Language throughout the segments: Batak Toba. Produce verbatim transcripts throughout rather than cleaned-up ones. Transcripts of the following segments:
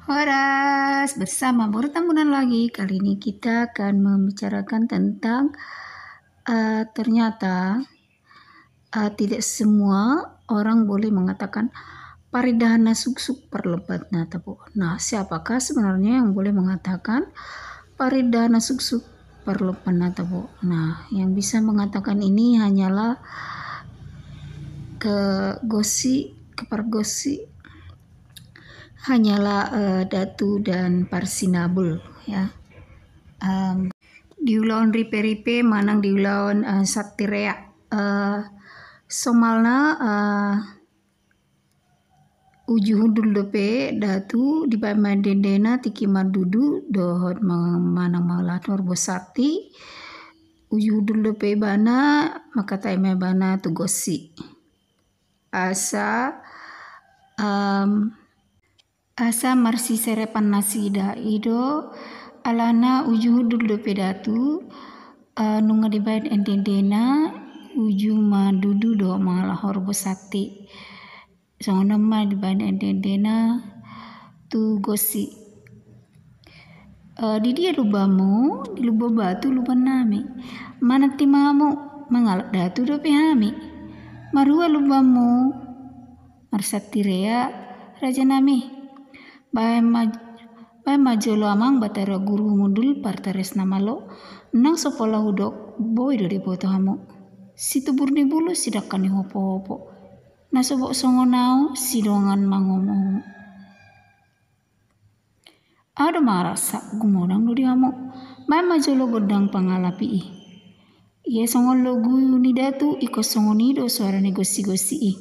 Horas, bersama Boru Tambunan lagi. Kali ini kita akan membicarakan tentang, eh, ternyata, eh, tidak semua orang boleh mengatakan parindahan na suksuk parlompan na tabo. Nah, siapakah sebenarnya yang boleh mengatakan parindahan na suksuk parlompan na tabo? Nah, yang bisa mengatakan ini hanyalah kegosi, kepargosi, hanyalah, eh, datu dan parsinabul, ya. Em, di ulaon ripe-ripe manang di ulaon, eh, santirea. Eh, somalna, eh, uju hundul dope datu dibaen ma ende-endena tingki mandudu dohot ma-, manang mangalaho horbo santi. Uju hundul dope ibana, mangkatai ma ibana tu gosi. Asa, em, asa marsiserepan nasida. I do alana uju hundul dope datu, eh, nunga dibaen ende-endena uju mandudu dohot mangalaho horbo santi. Songon on ma dibaen ende-endena tu gosi. Eh, di dia lumbanmu? Di Lumban Batu lumbannami. Manang ti ma hamu? Mangalap datu dope hami. Marhua lumbanmu? Marsantirea, rajanami. Baen ma, baen ma jolo amang Batara Guru Humundul partaresna malo, nang so pola hudok, boi do diboto hamu. Situbur ni bulu, sidangka ni hopo-hopo. Na so boi songon ahu, sidongan mangomo-omo. Ahu do marasa, gumodang do di hamu. Baen ma jolo gondang pangalapi i. Ia songon logu ni datu, ingkon songon i do suara ni gosi-gosi i.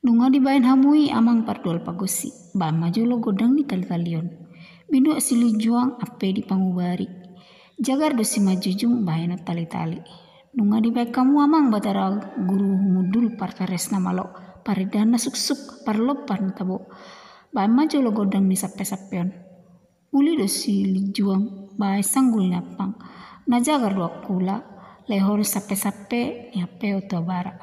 Nunga dibaen hamu i amang pardual pagosi. Baen ma jolo gondang ni tali-talion. Binuat silinjuang ampe dipangubari. Jagar do simanjujung bahenon tali-tali. Nunga dibaen hamu amang Batara Guru Humundul partaresna malo, parindahan na suksuk parlompan na tabo. Baen ma jolo gondang ni sampe-sampeon. Uli do silinjuang bahen sanggul ni ampang. Na jagar do angkula, lehon sampe-sampe ni ampe on tu abara.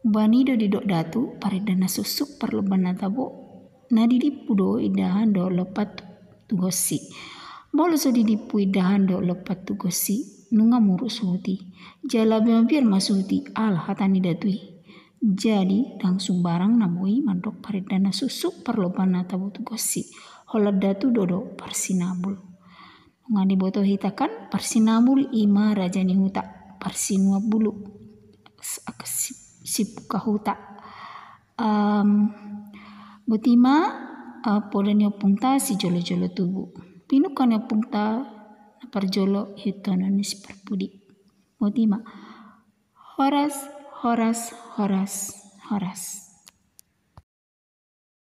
Umbahen i do didok datu, parindahan na suksuk parlompan na tabo. Na didimpu do indahan dohot lompan tu, tu gosi. Molo so didimpu indahan dohot lompan tu gosi, nunga muruk suhut i. Jala mabiar ma suhut i, ala hata ni datu i. Jadi, ndang sumbarang na boi mandok parindahan na suksuk parlompan na tabo tu gosi. Holan datu do do parsinabul. Nunga diboto hita kan, parsinabul i ma raja ni huta, parsinuan bulu, s-, ak-, si-, sipuka huta. Em, boti ma, eh, poda ni ompungta sijolo-jolo tubu. Pinungka ni ompungta na parjolo ihuthon ni siparpudi. Boti ma. Horas, horas, horas, horas.